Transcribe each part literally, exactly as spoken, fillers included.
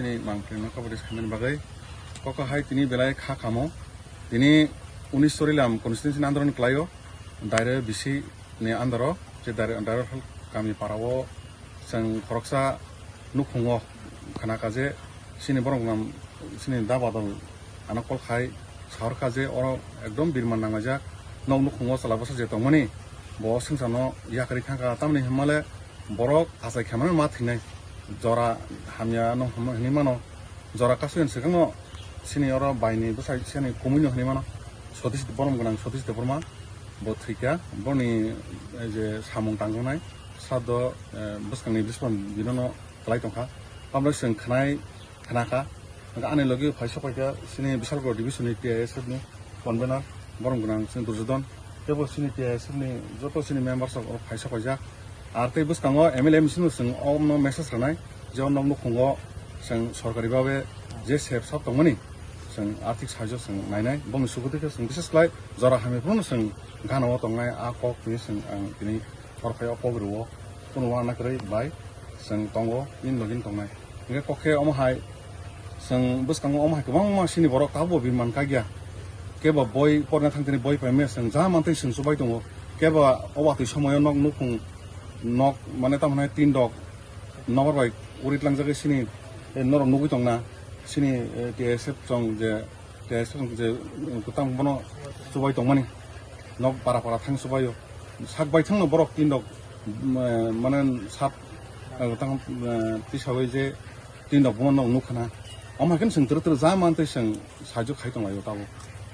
Tini mangpili no kabodi samani bagwi koko hai tini belai kha kamo. Tini unis Sorilam constituency ni andro ni kwlaio, Dairo bisi ni andro, je Dairo, Dairo kami para o chwng khoroksa nukhungo khana ka je sini borok nam sini da badal ano call khai sahor ka je oro ekdom birman nanglaijak nok nukhungo chwla bwsa je tongmani bo swngcharno yakarwi thangkha tamni hwnmale borok achai khe mano ma thwinai jora hamya no hwnwi mano jora kasui swkangno sini oro baini bwsai sini kumui no hwnwi mano Satish borom gwnang Satish Debbarma bo thwikha boni je samung tangjaknai sado bwskangni bwskango binono kwlai tongkha tamni chwng khwnai khna kha. Hwnkhe ani logi phai sok paikha sini Bisalgoro division ni T I S F ni convener borom gwnang sini Durjodon teibo sini T I S F ni joto sini members rok phai sok paijak. Ar tei bwskango M L A M C no chwng omno message rwnai je o nok nukhungo chwng sorkari babe je sep sap tongmani chwng arthik sahajyo chwng nainai bongni sugudi khe chwng bises khlai jora hamya phano chwng gana o tongnai a kok tini chwng ang tini oro phai o kok rwo. Kuno uanakwrwi bai chwng tongo, bini logi tongnai. Hingke kok khe omo hai chwng bwskango omo hai kwbangma sini borok tabukbo bini man kagya. Kebo boi porna thangtini boi paimaya chwng ja mantwi chwng chubai tongo. Kebo o watwi somoyo nok nukhung nok mane tamo hwnai tin dok nokor bai uri tlangjagwi sini norok nugwi tongna sini T S F chwng je Tei aswk je kwtang bono chubai tongmani nok para para thang chubaio sak bai thangno borok tin rok mane sat tang tisawi je tin rok bono nok nukha na omo hai khe chwng twrwk twrwk ja mantwi chwng sahajyo khai tonglaio tabuk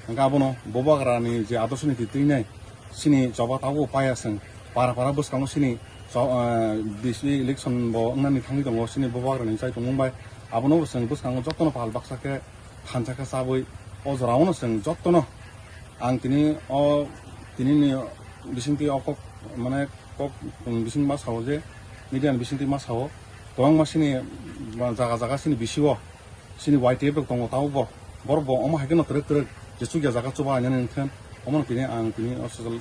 hwnkhe abono bubagrani je adorsho niti twinai chini choba tabuk paya chwng para para bwskango chini bisi election bo wngnani thangwi tongo chini bubagrani chai tongmung bai abono chwng bwskango jotono pal baksa khe thansa khe chabwi o jorao no chwng jotono ang tini o tini ni bisingtwi o kok mane kok bising ma sao je media ni bisingtwi ma sao kwbangma chini jaga jaga chini bisi o chini Y T F rok tongo tabuk bo borok bo omo hai khe no twrwk twrwk je chukya jaga chuba nani wngkhe omo no tini ang tini o social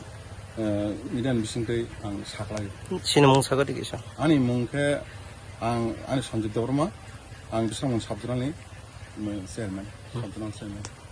media ni bisingtwi ang saklai. Chini mung sago tiki sa. Ani mung khe ang ani Sanjit Debbarma ang Bisramganj sub zonal ni chairman, sub zonal chairman.